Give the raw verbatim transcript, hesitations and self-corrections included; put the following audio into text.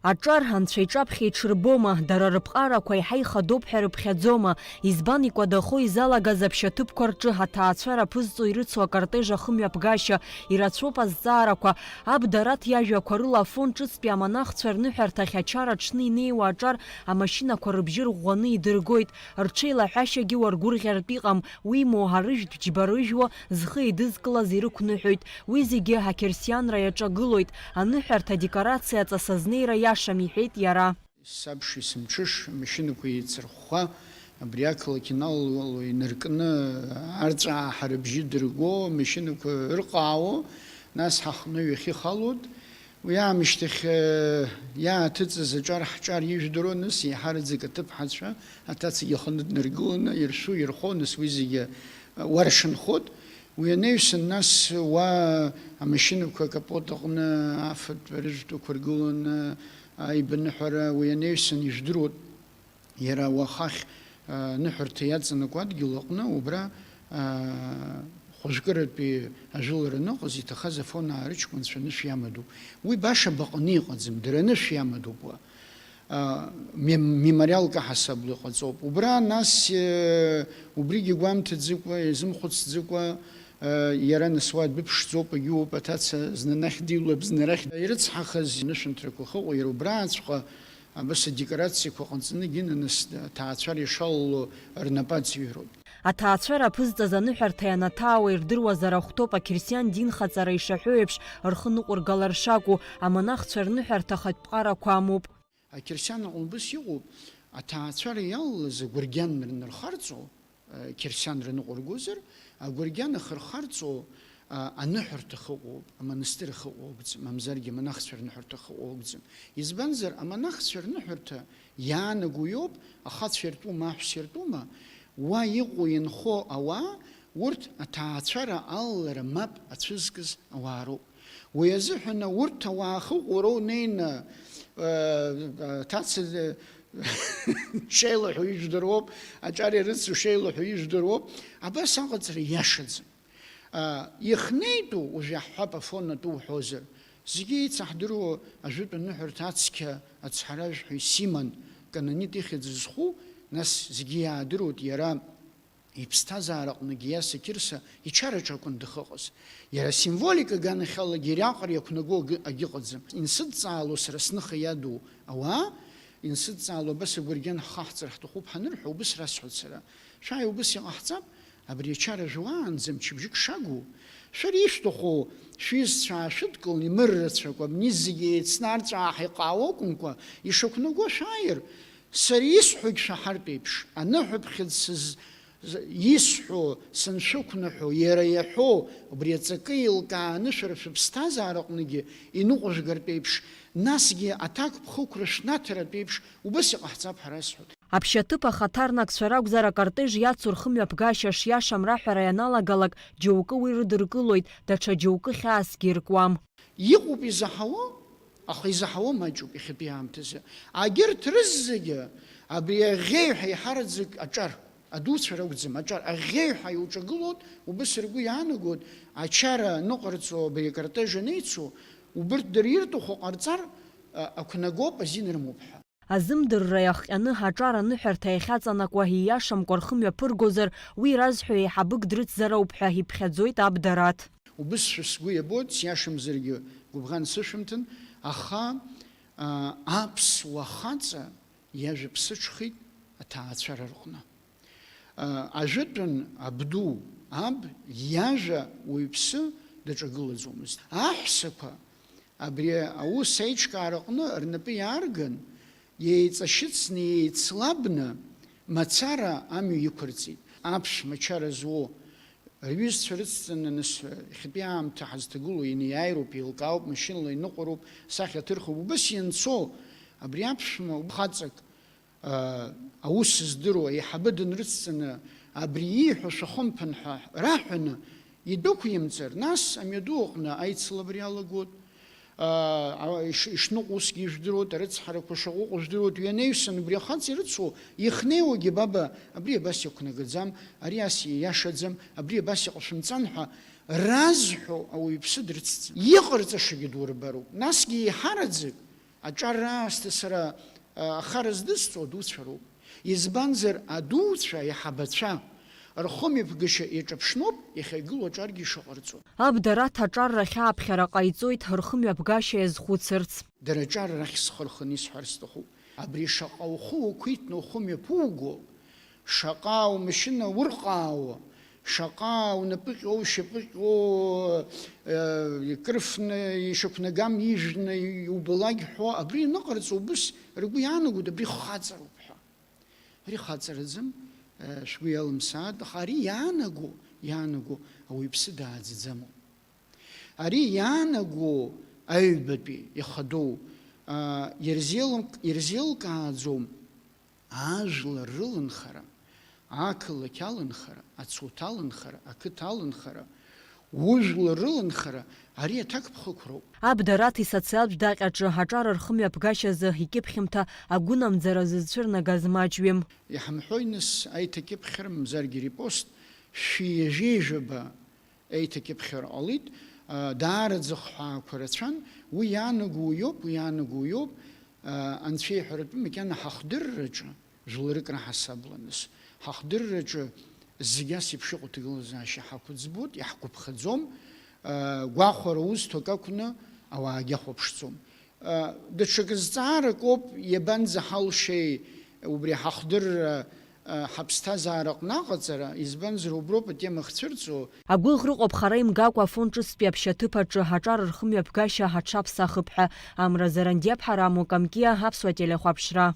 Аҿар анцәа иҿаԥхьа иҽырбома, дара рыԥҟарақәа еиҳа ихадоуп ҳәа рыԥхьаӡома, избан икәадахо изалагаз аԥшьаҭыԥқәа рҿы аҭаацәара ԥызҵо ирыцу акортеж ахымҩаԥгашьа, ирацәоуп азҵаарақәа. Аб Дараҭ иажәақәа рыла Афон ҿыцтәи амонахцәа рныҳәарҭахь ачара аҽны инеиуа аҿар амашьынақәа рыбжьы рӷәӷәаны идыргоит, рҽеилаҳәашьагьы уаргәырӷьартә иҟам, уимоу арыжәтә џьбарыжәуа зхы еидызкылаз ирықәныҳәоит. Уи зегьы ақьырсианра иаҿагылоит, аныҳәарҭа адекорациа аҵас азнеира иашам, иҳәеит иара. Сабшеи сымҽыш амашьынақәа еицырхәхәа, абри ақалақь иналало инаркны, арҵәааҳара бжьы дырго амашьынақәа ырҟаауо, нас ҳаҟны ҩахьыхалоит. Уи аамышьҭахь, э, иааҭыҵыз аҿар ҳҿар ижәдыруа, нас еиҳараӡак аҭыԥҳацәа аҭацагьы аханы днаргыланы иршәу, ирхо, нас уи зегьы, э, уаршанхоит. Уи анаҩсан, нас уа амашьынақәа акапот аҟны афатә арыжәтәақәа ргыланы, аибаныҳәара, уи анаҩсан ижәдыруеит, иара уахахь, а, аныҳәарҭа иаҵанакуа адгьыл аҟны, убра, а, хәажәкыратәи ажәылара аныҟаз иҭахаз Афонаа рыҷкәынцәа анышә иамадоуп. Уи баша баҟаны иҟаӡам, дара анышә иамадоуп уа. А, мем-, мемориалк аҳасабала иҟаҵоуп. Убра нас, э, убригьы гәамҭаӡакәа, изымхәыцӡакәа, э, иара нас уа дәыԥшӡоуп, агьиуп, аҭаца зны анахь дилоуп, зны арахь. Ирыцҳахаз анышәынҭрақәа ахьыҟоу, иара убрааҵәҟьа абас адекорациақәа ҟаҵаны, егьи нас аҭаацәара ишалало рнапы аҵаҩроуп. Аҭаацәара аԥызҵаз аныҳәарҭа ианаҭаауа ирдыруазар ахәҭоуп, ақьырсиан динхаҵара ишаҳәо еиԥш рхы ныҟәыргала ршакәу, амонахцәа рныҳәарҭа ахатә ԥҟарақәа амоуп. Ақьырсиан аҟны убыс иҟоуп, аҭаацәара иалалаз агәыргьан рнырхарҵо, э, қьырсианра ныҟәыргозар, агәыргьан ахырхарҵо, а, аныҳәарҭа ахьыҟоуп, амонастыр ахьыҟоу акәӡам, мамзаргьы амонахцәа рныҳәарҭа ахьыҟоу акәӡам. Избанзар, амонахцәа рныҳәарҭа иаанаго иоуп, ахацәа иртәума, аҳәса иртәума, уа иҟоу инхо ауаа, урҭ аҭаацәара алалара мап ацәызкыз ауаа роуп. Уи азыҳәан урҭ ауаа ахьыҟоу роу неины, э, аҭаца, э, шеилаҳәоу ижәдыруоуп, аҿар ирыцу шеилаҳәоу ижәдыруоуп, абас аҟаҵара иашаӡам. А, ихнеитәу, уажә иаҳҳәап, Афон атәы уҳәозар, зегьы еицаҳдыруа ажәытә аныҳәарҭа ацқьа ацҳаражәҳәаҩ Симон, канонит ихьӡ зху, нас зегьы иаадыруеит иара иԥсҭазаараҟны Гиаса Қьырса ичараҿы акәын дахьыҟаз. Иара асимволика аганахьалагьы иара иаҟара иақәнаго агы-, агьыҟаӡам. Инсыдҵаало сара сныха иадуу ауаа, инсыдҵаало абас агәыргьан ҳхаҳҵар ҳҭахуп ҳанырҳәа, убыс расҳәоит сара. Шәааи, убыс иҟаҳҵап, абри ачара жәуаанӡа мчыбжьык шагу, шәара ишәҭаху шәҩызцәа аашәыдкыланы, имыррацәакәа, абни зегьы еицны арҵәааҳәа иҟаау акәымкәа, ишақәнаго шәааир, сара исҳәогь шәаҳартә еиԥш, аныҳәаԥхьыӡ сыз-, з-, исҳәо, саншәықәныҳәо, иара иаҳәо, убри аҵакы еилкааны шәара шәыԥсҭазаараҟныгьы иныҟәыжәгартә еиԥш, насгьы аҭакԥхықәра шәнаҭаратә еиԥш, убыс иҟаҳҵап ҳәа расҳәоит. Аԥшьаҭыԥ ахаҭарнакцәа ракәзар, акортеж иацу рхымҩаԥгашьа шиашам раҳәара ианалагалак, џьоукы уи рыдыркылоит, даҽа џьоукы хьаасгьы иркуам. Иҟоуп изаҳауа, аха изаҳауа маҷуп иахьатәи аамҭазы. Агьырҭ рызегьы абри аӷьеҩҳәа еиҳараӡак аҿар, адуцәа ракәӡам, аҿар аӷьеҩҳәа иуҿагылоит, убыс ргәы иаанагоит, ачара ныҟарҵо абри акортеж анеицу, убырҭ дара ирҭаху ҟарҵар, а, ақәнагоуп, азин рымоуп ҳәа. Азымдырра иахҟьаны аҿар аныҳәарҭа иахьаҵанакуа ииашамкәа рхы мҩаԥыргозар, уи иразҳәо еиҳабык дрыцзароуп ҳәа иԥхьаӡоит аб Дараҭ. Убысшәа сгәы иабоит, сиашамзаргьы гәыбӷан сышәымҭан, аха, а, аԥсуа хаҵа иажәа ԥсыҽхит аҭаацәара рҟны. А, ажәытәан абду, аб иажәа уаҩԥсы даҿагылаӡомызт. Аҳәсақәа абри аус аиҿкаараҟны рнапы иаарган, еиҵашьыцны, еицлабны мацара амҩа иқәырҵеит. Аԥшәма чара зуо рҩызцәа рыцҵаны, нас, иахьатәи аамҭа ҳазҭагылоу инеиааироуп, еилкаауп, машьынала иныҟәароуп, сахьа ҭырхуп. Убас ианцо, абри аԥшәма хаҵак, а, аус здыруа аиҳабы дынрыцҵаны, абри ииҳәо шәахымԥын ҳәа раҳәаны идәықәимҵар, нас амҩаду аҟны аицлабра иалагоит. А, а, иш-, ишныҟәо усгьы ижәдыруеит, арыцҳарақәа шаҟәыҟоу жәдыруеит, уи анаҩсан убри ахаҵа ирыцу, ихнеиуагьы, баба, абри абас иақәнагаӡам, ари ас ииашаӡам, абри абас иҟашәымҵан ҳәа разҳәо ауаҩԥсы дрыцҵан. Иҟарҵашагьы дурбароуп, насгьы еиҳараӡак Аҿар раасҭа сара, а, ахара здысҵо адуцәа роуп. Избанзар, адуцәа, аиҳабацәа, рхымҩаԥгашьа иаҿаԥшноуп иахьагылоу аҿаргьы ишыҟарҵо. Аб Дараҭ аҿар рахь ааԥхьара ҟаиҵоит, рхымҩаԥгашьа иазхәыцырц. Дара аҿар рахь схы рханы исҳәар сҭахуп. Абри шаҟа ухы уқәиҭны ухы мҩаԥуго, шаҟа умашьына урҟаауа, шаҟа унапы ҟьоу, ушьапы ҟьоу, э, икрыфны, ишақәнагам ижәны иубалак ҳәо, абри аныҟарҵо убыс ргәы иаанагоит, абри хаҵароуп ҳәа. Ари хаҵараӡам, э, шәгәы иалымсааит, аха ари иаанаго, иаанаго ауаҩԥсы дааӡаӡамоуп. Ари иаанаго аҩбатәи ихадоу, а, ирзеилым-, ирзеилкааӡом ажәлар рылынхара, ақалақь алынхара, ацуҭа алынхара, ақыҭа алынхара, ужәлар рылынхара, ари аҭакԥхықәроуп. Аб Дараҭ исоциалтә даҟьаҿы аҿар рхымҩаԥгашьазы икьыԥхьымҭа агәынамӡара зызцәырнагаз маҷҩым. Иҳамҳәои, нас, аиҭакьыԥхьра, мамзаргьы репост, шәи ҩажәи жәаба еиҭакьыԥхьара ҟалеит, а, даараӡа хҳәаақәа рацәан, уи иаанаго уиоуп, уи иаанаго уиоуп, а, анцәа иҳәаратәы макьана ҳахдырраҿы, жәларык раҳасабала нас, ҳахдырраҿы зегь ас еиԥш иҟоу ҭагылазаашьа ҳақәыӡбоит, иаҳгәаԥхаӡом, а, гәахәара узҭо акы акәны ауаагьы ахәаԥшӡом. Даҽакы зҵаарак ауп, иабанӡаҳалшеи убри ҳахдырра, ҳаԥсҭазаара аҟны аҟаҵара, избанзар, уброуп атема ахцәырҵуа. Агәыӷра ыҟоуп хара имгакәа Афон ҿыцтәи аԥшьаҭыԥ аҿы аҿар рхымҩаԥгашьа аҽаԥсахып ҳәа. Амра Зарандиаԥҳа, Рамо Камкиа, Аԥсуа телехәаԥшра.